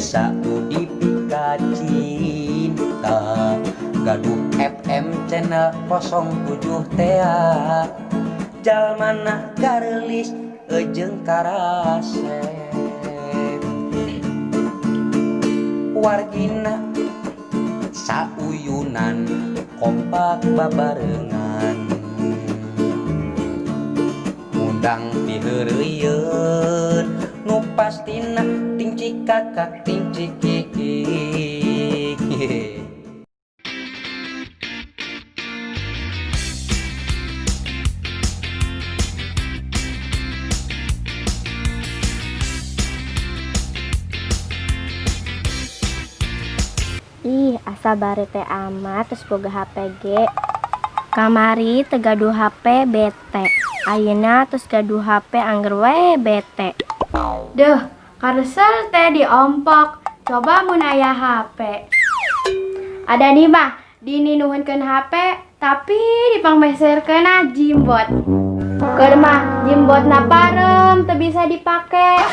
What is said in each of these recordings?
Desa nu dipika cinta gaduh FM channel 07 tea jalmana gareulis jeung karasep wargina sauyunan kompak babarengan ngundang piheureuyeuun nu pastina ting cikakak ting cikikik. Ih, asa barete amat terus boga HP ge. Kamari teu gaduh HP bete. Ayeuna terus gaduh HP angger we bete. Duh, karesel teh diompok. Coba mun aya HP. Ada nih mah, dininuhunkeun HP tapi dipangmeserkeunna jimbot. Keur mah jimbotna parem teu bisa dipake.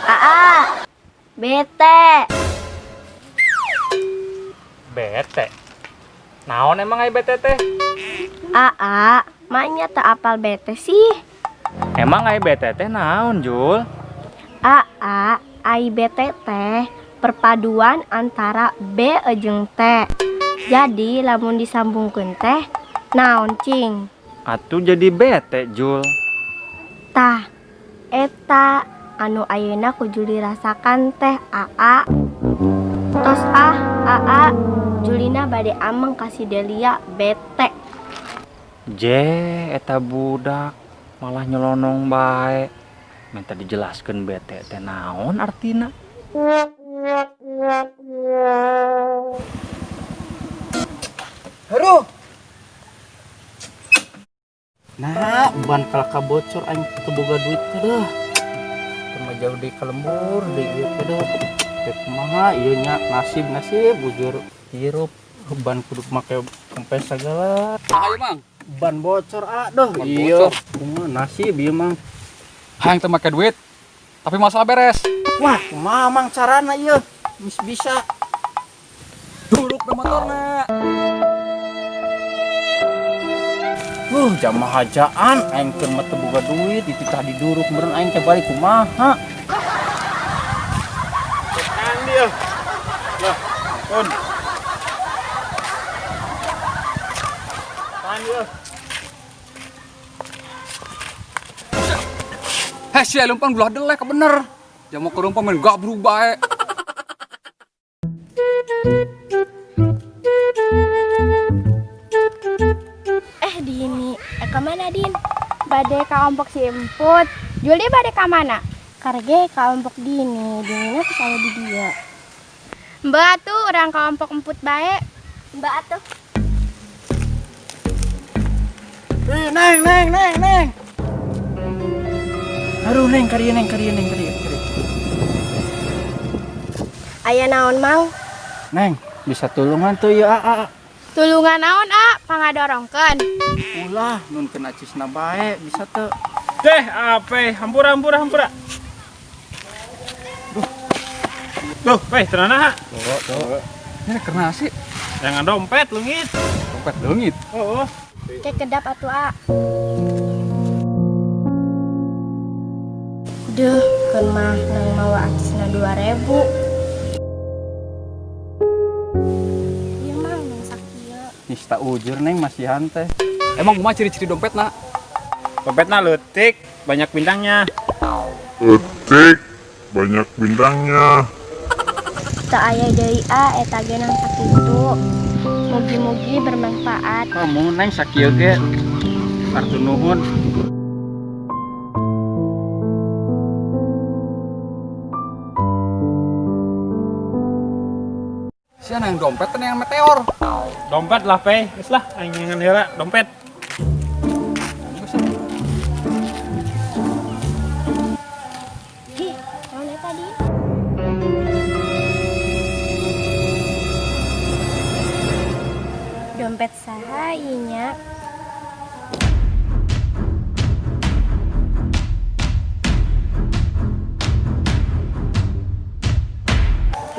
Aa, bete. Bete. Naon emang ai bete teh? Aa, maknya tak apal bete sih. Emang ai bete teh naon, Jul? Aa, ai bete teh perpaduan antara B jeung T. Jadi lamun disambungkeun teh naon cing? Atuh jadi bete, Jul. Tah, eta anu ayeuna ku Juli rasakan teh Aa. Tos ah, Aa, Julina bade ameng ka si Delia bete. Je, eta budak malah nyelonong bae. Minta dijelaskeun bete teh naon artina. Aduh. Nah, ban kalaka bocor aing teu boga duit teh deuh. Teu jauh deui ka lembur deui ieu teh deuh. Teh kumaha ieu nya nasib-nasib bujur hirup ban kudu make kempes sagala. Ayo mang, Ban bocor ah duh. Ban Iya, bocor. kumaha nasib ieu mang. Hayang teu make duit, tapi masalah beres. Wah, kumaha mang carana ieu? Geus bisa. Duruk na motorna. Jamaah hajaan aing keur mah teu boga duit dititah diduruk meureun aing teh balik kumaha. Andi ya. Lah, pun. Andi ya. Heh, sia leumpang ulah delek bener. Jamu keur leumpang main gabrug bae. Eh Dini, ka mana Din? Bade ka ompok si Emput. Juli bade ka mana? Karege ka ompok Dini, Dinina terus aya di dia. Mbak atuh urang ka ompok Emput bae. Mbak atuh. Eh, neng, neng, neng, neng. Aduh, neng, karieu, neng, karieu, neng, karieu, karieu. Aya naon mang? Neng, bisa tulungan tuh ya, a. Tulungan naon a, pangadorongkeun. Ulah, nun kena cisna bae, bisa teu. Deh, ape? Hampura, hampura, hampura. Duh. Duh, weh, tenang ha. Tuh. Ini kena sih. Jangan dompet leungit. Dompet leungit. Oh, oh. Kayak kedap atuh a. Duh, keun mah nang mawa acisna 2000. Ieu mah nang sakieu. Nista ujur neng masihan teh. Emang kumaha ciri-ciri dompetna? Dompetna leutik, banyak bintangnya. Leutik, banyak bintangnya. Teu aya deui a eta ge nang sakitu. Mugi-mugi bermanfaat. Kamu neng sakieu ge. Kartu nuhun. Sia yang dompet teh yang meteor. Dompet lah, pe. Geus lah, aing ngan heula dompet. Ih, naon eta Din? Dompet saha ieu nya?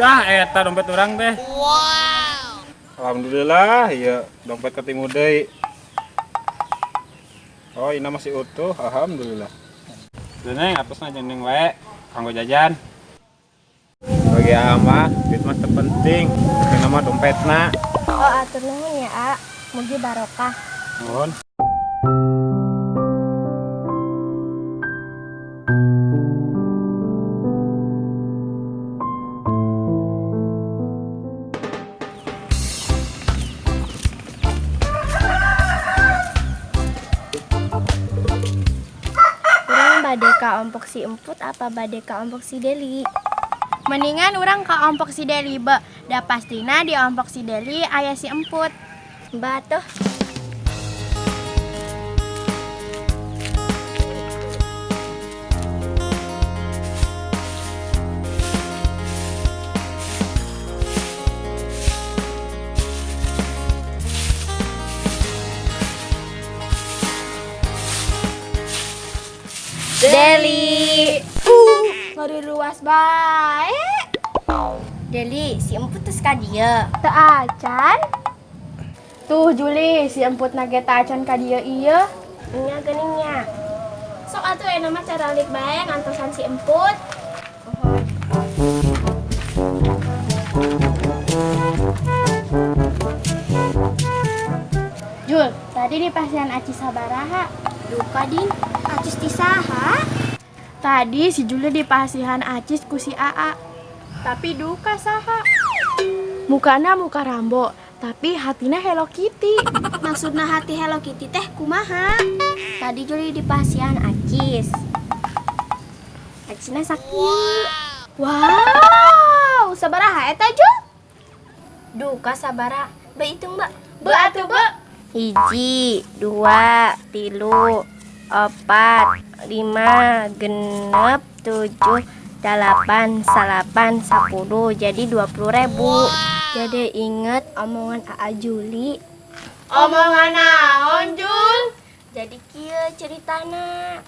Tah eta dompet urang teh. Alhamdulillah, ieu dompet ketemu deui. Oh, ini masih utuh, alhamdulillah. Neng, atasna jeung neng wae kanggo jajan. Bagi ama, duit mah teu penting, penting mah dompetna. Oh, atur nuhun ya, A. Mugi barokah. Nuhun. Urang bade ka ompok si Emput apa bade ka ompok si Deli? Mendingan urang ka ompok si Deli be. Da pastina di ompok si Deli aya si Emput. Mbak tuh. Deli. Ngaruruas bae. Deli, si Emput terus ka dieu. Teu acan. Tuh Juli, si Emput nage teu acan ka dieu ieu. Nya geuning nya. Sok atuh enak mah caralik bae ngantosan si Emput. Jul, tadi di pasian Aci sabaraha. Duka din, acis ti saha? Tadi si Juli di pasihan Acis ku si AA. Tapi duka saha. Mukana muka Rambo, tapi hatina Hello Kitty. Maksudna hati Hello Kitty teh kumaha? Tadi Juli di pasihan Acis. Acisna sakit. Wow, sabaraha eta Jul? Duka sabara. Be hitung, Mbak. Be atuh be. 1, 2, 3, 4, 5, 6, 7, 8, 9, 10. Jadi 20.000. Jadi inget omongan AA Juli. Omongan naon Jul? Jadi kieu ceritana.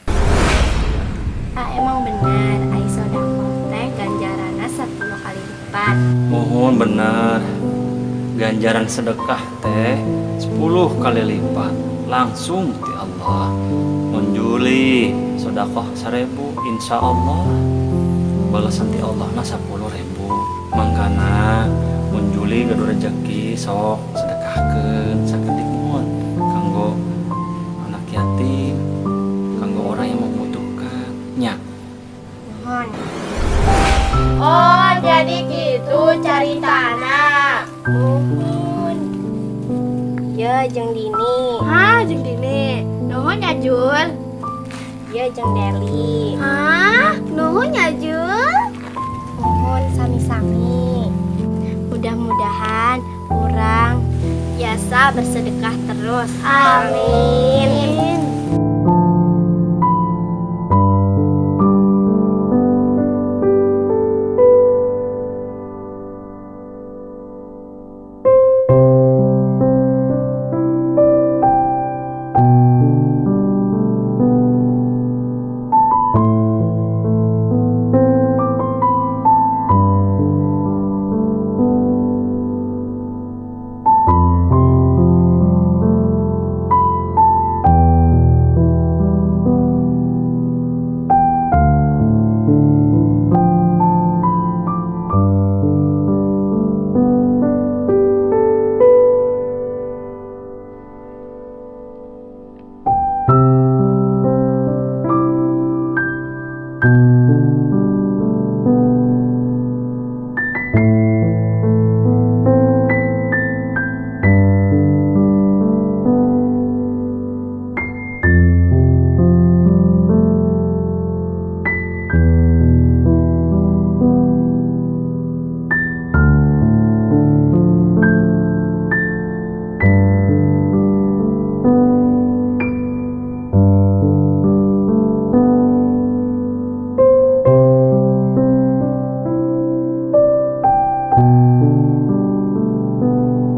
Ah, emang benar, ai sodakoh teh ganjaranna 10 kali lipat. Mohon bener, ganjaran sedekah teh 10 kali lipat langsung ti Allah. Mun Juli sodakoh 1.000, insya Allah balasan ti Allah na 10.000. Mangkana mun Juli gaduh rezeki sok sedekahkeun sakedik mun kanggo anak yatim, kanggo orang yang membutuhkan nya. Mohon. Oh, jadi gitu caritana. Mohon. Ye jeung Dini. Hah, jeung Dini. Nuhun ya, Jul. Ye jeung Deli. Hah, nuhun ya, Jul. Mohon sami-sami. Mudah-mudahan urang biasa bersedekah terus. Amin.